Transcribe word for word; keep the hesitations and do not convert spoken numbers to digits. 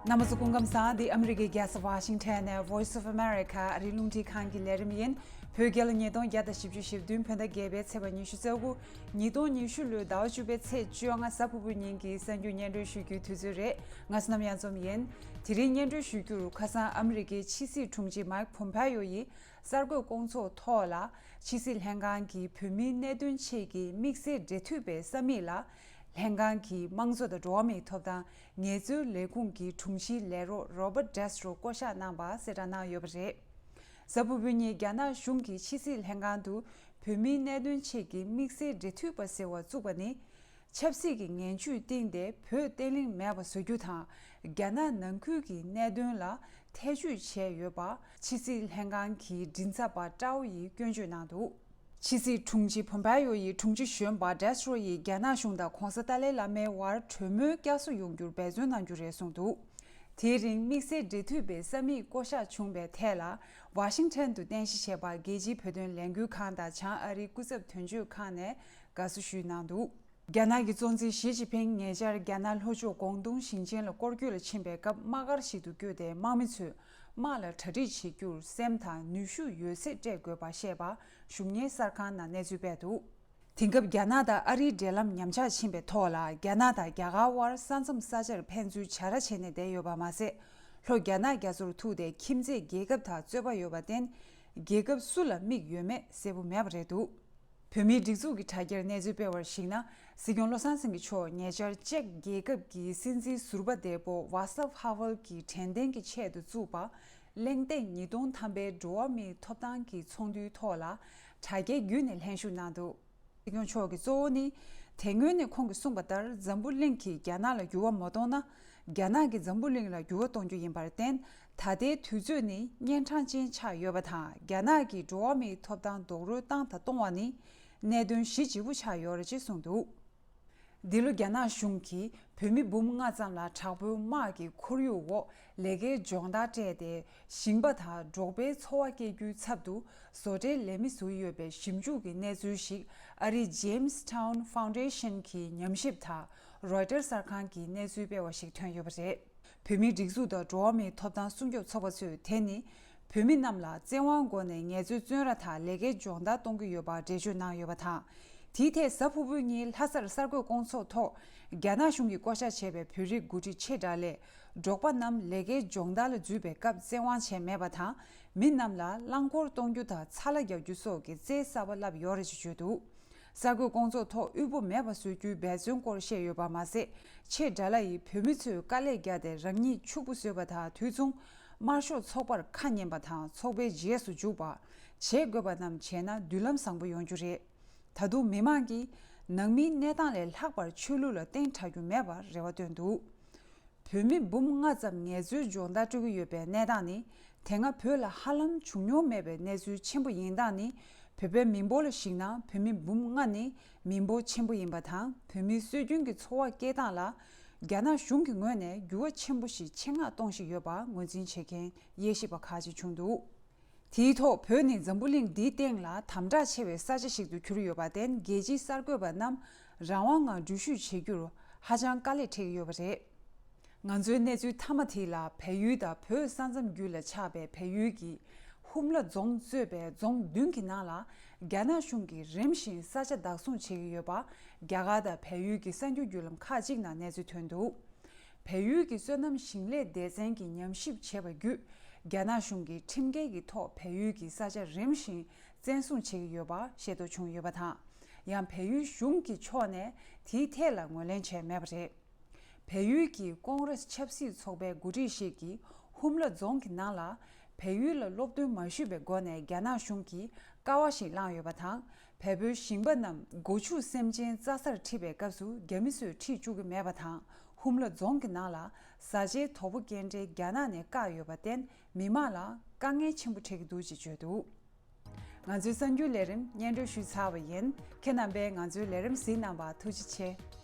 རྣམ་པ་ཚོ་སྐུ་ཁམས་བཟང་། འདི་ཨ་མི་རི་ཀའི་རྒྱལ་ས་ཝ་ཤིང་ཊོན་ནས་Voice of America ཨ་རིའི་རླུང་འཕྲིན་ཁང་གི་ལས་རིམ་ཡིན། བོད་རྒྱལ་ལོ་ཉིས་སྟོང་བརྒྱ་དང་བཞི་བཅུ་ཞེ་བདུན་བོད་ཟླ་བརྒྱད་པའི་ཚེས་པ་ཉི་ཤུ་རྩ་དགུ། ཉིས་སྟོང་ཉི་ཤུ་ལོའི་ཟླ་བ་བཅུ་པའི་ཚེས་བཅོ་ལྔ་གཟའ་ཕུར་བུའི་ཉིན་གྱི་གསར་འགྱུར་སྙན་སྒྲོན་ཞུ་རྒྱུའི་དུས་ཚོད་རེད། ང་བསོད་ནམས་གཡང་འཛོམས་ཡིན། དེ་རིང་སྙན་སྒྲོན་ཞུ་རྒྱུར། ཁ་སང་ཨ་མི་རི་ཀའི་ཕྱི་སྲིད་དྲུང་ཆེ་མའིག་ཕོམ་པེ་ཡོ་ཡིས་གསར་འགོད་སྐོང་ཚོགས་ཐོག་ལ། ཕྱི་སྲིད་ལྷན་ཁང་གིས་བོད་མིའི་གནད་དོན་ཆེད་ཀྱི་དམིགས་བསལ་འབྲེལ་མཐུད་པའི་ས་མིག་ལ། ལྷན་ཁང་གི་དམངས་གཙོ་དང་འགྲོ་བ་མིའི་ཐོབ་ཐང་ངལ་རྩོལ་ལས་ཁུངས་ཀྱི་དྲུང་ཆེའི་ལས་རོགས་Robert Destro བསྐོ་གཞག་གནང་པ་གསལ་བསྒྲགས་གནང་ཡོད་པ་རེད། གཟའ་ཕུར་བུའི་ཉིན་རྒྱ་ནག་གཞུང་གིས་ཕྱི་སྲིད་ལྷན་ཁང་དུ་བོད་མིའི་གནད་དོན་ཆེད་ཀྱི་དམིགས་བསལ་འབྲེལ་མཐུད་པ་ཟེར་བ་བཙུགས་པ་ནི། ཆབ་སྲིད་ཀྱི་ངན་ཇུས་བཏིང་སྟེ་བོད་བརྟན་ལྷིང་མེད་པ་བཟོ་རྒྱུ་དང་། རྒྱ་ནག་ནང་ཁུལ་གྱི་གནད་དོན་ལ་ཐེ་ཇུས་བྱས་ཡོད་པ། ཕྱི་སྲིད་ལྷན་ཁང་གི་མགྲིན་ཚབ་པ་ཀྲའོ་ཡིས་སྐྱོན་བརྗོད་གནང་འདུག་ཕྱི་སྲིད་དྲུང་ཆེ་ཕོམ་པེ་ཡོ་ཡི་དྲུང་ཆེ་གཞོན་པ་ཌེ་སི་ཏྲོ་ཡིས་རྒྱ་ནག་གཞུང་དང་གོང་ས་ཏཱ་ལའི་བླ་མའི་དབར་གྲོས་མོལ་བསྐྱར་གསོ་ཡོང་རྒྱུར་འབད་བརྩོན་གནང་རྒྱུ་རེད་གསུངས་འདུག་དེའི་རིང་དམིགས་བསལ་འབྲེལ་མཐུད་པའི་ས་མིག་བསྐོ་གཞག་བྱུང་བའི་ཐད་ལ། ཝ་ཤིང་ཊོན་དུ་རྟེན་གཞི་བྱས་པ་རྒྱལ་སྤྱིའི་བོད་དོན་ལས་འགུལ་ཁང་དང་བྱང་ཨ་རིའི་སྐུ་ཚབ་དོན་གཅོད་ཁང་ནས་དགའ་བསུ་ཞུས་གནང་འདུག་རྒྱ་ནག་གི་གཙོ་འཛིན་ཞི་ཅིན་ཕིང་ཉེ་ཆར་རྒྱ་ནག་ལྷོ་ཕྱོགས་ཀོང་ཏུང་ཞིང་ཆེན་ལ་སྐོར་སྐྱོད་ལ་ཕྱིན་པའི་སྐབས། དམག་སྒར་ཞིག་ཏུ་བསྐྱོད་དེ། དམག་མི་ཚོས་དམག་ལ་གྲ་སྒྲིག་བྱེད་རྒྱུར་སེམས་དང་ནུས་ཤུགས་ཡོད་ཚད་སྤྲད་དགོས་པ་བཤད་པ་གཞུང་གཉེར་གསར་ཁང་ནང་གནས་ཚུལ་སྤེལ་འདུག་དེང་སྐབས་རྒྱ་ནག་དང་ཨ་རིའི་འབྲེལ་ལམ་ཉམས་ཆག་ཕྱིན་པའི་ཐོག་ལ། རྒྱ་ནག་དང་རྒྱ་གར་དབར་ས་མཚམས་ས་ཆར་ཕན་ཚུན་བྱ་ར་བྱས་ནས་བསྡད་ཡོད་པ་མ་ཟད། ལྷོ་རྒྱ་ནག་རྒྱ་མཚོར་ཐུག་སྟེ་ཁྱིམ་མཚེས་རྒྱལ་ཁབ་དང་རྩོད་པ་ཡོད་པར་བརྟེན། རྒྱལ་ཁབ་སུ་ལ་དམིགས་ཡོད་མེད་གསལ་པོ་མེད་པ་རེད་འདུག་བོད་མིའི་སྒྲིག་འཛུགས་ཀྱི་དྲ་རྒྱར་གནས་ཚུལ་སྤེལ་བར་གཞིགས་ན། སྲིད་སྐྱོང་བློ་བཟང་སེང་གེ་མཆོག་ཉེ་ཆར་ཅེཀ་རྒྱལ་ཁབ་ཀྱི་སྲིད་འཛིན་ཟུར་པ་འདས་པོ་ཝཱ་སླབ་ཧ་ཝེལ་གྱི་དྲན་རྟེན་གྱི་ཆེད་དུ་བཙུགས་པ། གླེང་སྟེགས་ཉིས་སྟོང་ཐམ་པའི་འགྲོ་བ་མིའི་ཐོབ་ཐང་གི་ཚོགས་འདུའི་ཐོག་ལ་དྲ་རྒྱའི་བརྒྱུད་ནས་ལྷན་ཞུགས་གནང་འདུག་སྲིད་སྐྱོང་མཆོག་གི་གཙོ་བོ་ནི། དེ་སྔོན་ནས་ཁོང་གིས་གསུངས་པ་ལྟར། འཛམ་བུ་གླིང་གིས་རྒྱ་ནག་ལ་འགྱུར་བ་མ་གཏོང་ན། རྒྱ་ནག་གིས་འཛམ་བུ་གླིང་ལ་འགྱུར་བ་གཏོང་རྒྱུ་ཡིན་པར་བརྟེན། ད་ལྟའི་དུས་ཚོད་ནི་གཉན་འཕྲང་ཅན་ཆགས་ཡོད་པ་དང་། རྒྱ་ནག་གིས་འགྲོ་བ་མིའི་ཐོབ་ཐང་རྡོག་རོལ་བཏང་དང་གཏོང་བ་ནི་གནད་དོན་གཞི་ལྗིད་པོ་ཆགས་ཡོད་རེད་ཅེས་གསུངས་འདུག་འདི་ལོ་རྒྱ་ནག་གཞུང་གིས་བོད་མི་འབུམ་ལྔ་ཙམ་ལ་དྲག་པོའི་དམག་གི་ཁོར་ཡུག་འོག་ལས་ཀའི་སྦྱོང་བརྡར་སྤྲད་དེ། ཞིང་པ་དང་འབྲོག་པའི་འཚོ་བ་སྐྱེལ་རྒྱུའི་ཚབ་ཏུ་བཟོ་གྲྭའི་ལས་མི་བཟོས་ཡོད་པའི་ཞིབ་འཇུག་གི་གནས་ཚུལ་ཞིག་ཨ་རིའི་Jamestown Foundation གྱི་ཉམས་ཞིབ་དང་Reuters གསར་ཁང་གི་གནས་ཚུལ་སྤེལ་བ་ཞིག་ཐོན་ཡོད་པ་རེད། བོད་མིའི་སྒྲིག་འཛུགས་དང་འགྲོ་བ་མིའི་ཐོབ་ཐང་སྲུང་སྐྱོབ་ཚོགས་པ་ཚོས་དེ་ནི་བོད་མི་རྣམས་ལ་བཙན་དབང་སྒོ་ནས་ངལ་རྩོལ་བཙོན་ར་དང་ལས་ཀའི་སྦྱོང་བརྡར་གཏོང་གི་ཡོད་པར་འགྲེལ་བརྗོད་གནང་ཡོད་པ་དང་། དེའི་ཐད་གཟའ་ཕུར་བུའི་ཉིན་ལྷ་སར་གསར་འགོད་སྐོང་ཚོགས་ཐོག་རྒྱ་ནག་གཞུང་གིས་བསྐོ་གཞག་བྱས་པའི་བོད་རིགས་འགོ་ཁྲིད་ཆེ་དགྲ་ལས། འབྲོག་པ་རྣམས་ལས་ཀའི་སྦྱོང་བརྡར་ལ་འཛུལ་བའི་སྐབས་བཙན་དབང་བྱས་མེད་པ་དང་། མི་རྣམས་ལ་རླངས་འཁོར་གཏོང་རྒྱུ་དང་ཚ་ལྭ་རྒྱག་རྒྱུ་སོགས་ཀྱི་རྩལ་གསར་པ་བསླབས་ཡོད་རེད་ཅེས་བརྗོད་འདུག་གསར་འགོད་སྐོང་ཚོགས་ཐོག་དབུལ་པོ་མེད་པ་བཟོ་རྒྱུའི་འབད་བརྩོན་སྐོར་བཤད་ཡོད་པ་མ་ཟད། ཆེ་དགྲ་ལ་ཡིས་བོད་མི་ཚོས་དཀའ་ལས་བརྒྱབ་སྟེ་རང་ཉིད་ཕྱུག་པོ་བཟོས་པ་དང་དུས་མཚུངས། དམར་ཤོག་ཚོགས་པར་ཁ་ཉན་པ་དང་ཚོགས་པའི་རྗེས་སུ་འཇུག་པ། བྱེད་དགོས་པ་རྣམས་བྱས་ན་མདུན་ལམ་བཟང་པོ་ཡོང་རྒྱུ་རེད། ད་དུང་མི་མང་གིས་ནང་མིའི་གནས་སྟངས་ལས་ལྷག་པར་ཆོས་ལུགས་ལ་བརྟེན་དྲགས་རྒྱུ་མེད་པར་རེ་བ་བཏོན་འདུག་བོད་མི་འབུམ་ལྔ་ཙམ་ངལ་རྩོལ་སྦྱོང་བརྡར་སྤྲོད་ཀྱི་ཡོད་པའི་གནས་སྟངས་ནི། དེ་སྔ་བོད་ལ་ཧ་ལམ་བྱུང་མྱོང་མེད་པའི་གནས་ཚུལ་ཆེན་པོ་ཡིན་སྟངས་ནི། བོད་པའི་མི་འབོར་ལ་གཞིགས་ན་བོད་མི་འབུམ་ལྔ་ནི་མི་འབོར་ཆེན་པོ་ཡིན་པ་དང་། བོད་མིའི་སྲོལ་རྒྱུན་གྱི་འཚོ་བ་སྐྱེལ་སྟངས་ལ། རྒྱ་ནག་གཞུང་གི་ངོས་ནས་འགྱུར་བ་ཆེན་པོ་ཞིག་ཆེད་མངགས་གཏོང་བཞིན་ཡོད་པ་ངོས་འཛིན་བྱེད་མཁན་དབྱེ་ཞིབ་པ་ཁག་ཅིག་བྱུང་འདུག་དེའི་ཐོག་བོད་ནི་འཛམ་བུ་གླིང་འདིའི་སྟེང་ལ་དམ་དྲག་ཆེ་བའི་ས་ཆ་ཞིག་ཏུ་གྱུར་ཡོད་པར་བརྟེན། རྒྱལ་སྤྱིའི་གསར་འགོད་པ་རྣམས་རང་དབང་ངང་འགྲུལ་བཞུད་བྱེད་རྒྱུར་ཧ་ཅང་དཀའ་ལས་འཕྲད་ཀྱི་ཡོད་པ་རེད། ང་ཚོའི་གནས་ཚུལ་མཐའ་མ་དེ་ལ། བལ་ཡུལ་དང་བོད་ས་མཚམས་རྒྱུད་ལ་ཆགས་པའི་བལ་ཡུལ་གྱི་ཧུམ་ལ་རྫོང་གཙོས་པའི་རྫོང་བདུན་གྱི་ནང་ལ། རྒྱ་ནག་གཞུང་གིས་རིམ་བཞིན་ས་ཆ་བདག་བཟུང་བྱེད་ཀྱི་ཡོད་པ། རྒྱ་གར་དང་བལ་ཡུལ་གྱི་གསར་འགྱུར་བརྒྱུད་ལམ་ཁག་ཅིག་ནང་གནས་ཚུལ་ཐོན་འདུག་བལ་ཡུལ་གྱི་སོ་ནམ་ཞིང་ལས་སྡེ་ཚན་གྱིས་ཉམས་ཞིབ་བྱས་པ་བརྒྱུད། རྒྱ་ནག་གཞུང་གིས་ཁྲིམས་འགལ་གྱི་ཐོག་བལ་ཡུལ་གྱི་ས་ཆ་རིམ་བཞིན་བཙན་བཟུང་བྱེད་ཀྱི་ཡོད་པ་ཤེས་རྟོགས་བྱུང་ཡོད་པ་དང་། ཡང་བལ་ཡུལ་གཞུང་གི་ཕྱོགས་ནས་དེའི་ཐད་ལ་ངོས་ལེན་བྱས་མེད་པ་རེད། བལ་ཡུལ་གྱི་ཀོང་རེས་ཆབ་སྲིད་ཚོགས་པའི་འགོ་ཁྲིད་ཞིག་གིས་ཧུམ་ལ་རྫོང་གི་ནང་ལ། བལ་ཡུལ་ལ་སློབ་སྟོན་མ་ཞུས་པའི་སྒོ་ནས་རྒྱ་ནག་གཞུང་གིས་ཀ་བ་ཞིག་བླངས་ཡོད་པ་དང་། བལ་པོའི་ཞིང་པ་རྣམས་སྒོ་ཕྱུགས་སེམས་ཅན་རྩྭ་སར་ཁྲིད་པའི་སྐབས་སུ་རྒྱ་མི་ཚོས་ཁྲིད་བཅུག་གི་མེད་པ་དང་། ཧུམ་ལ་རྫོང་གི་ནང་ལ་བཟའ་བཅའི་དོ་པོ་སྐྱེལ་འདྲེན་རྒྱ་ནག་ནས་བཀག་ཡོད་པར་བརྟེན། མི་མང་ལ་དཀའ་ངལ་ཆེན་པོ་འཕྲད་ཀྱི་འདུག་ཅེས་བརྗོད་འདུག་ང་ཚོའི་གསར་འགྱུར་ལས་རིམ་སྙན་སྒྲོན་ཞུས་ཚར་བ་ཡིན། ཁྱེད་རྣམ་པས་ང་ཚོའི་ལས་རིམ་གཟིགས་གནང་བར་ཐུགས་རྗེ་ཆེ།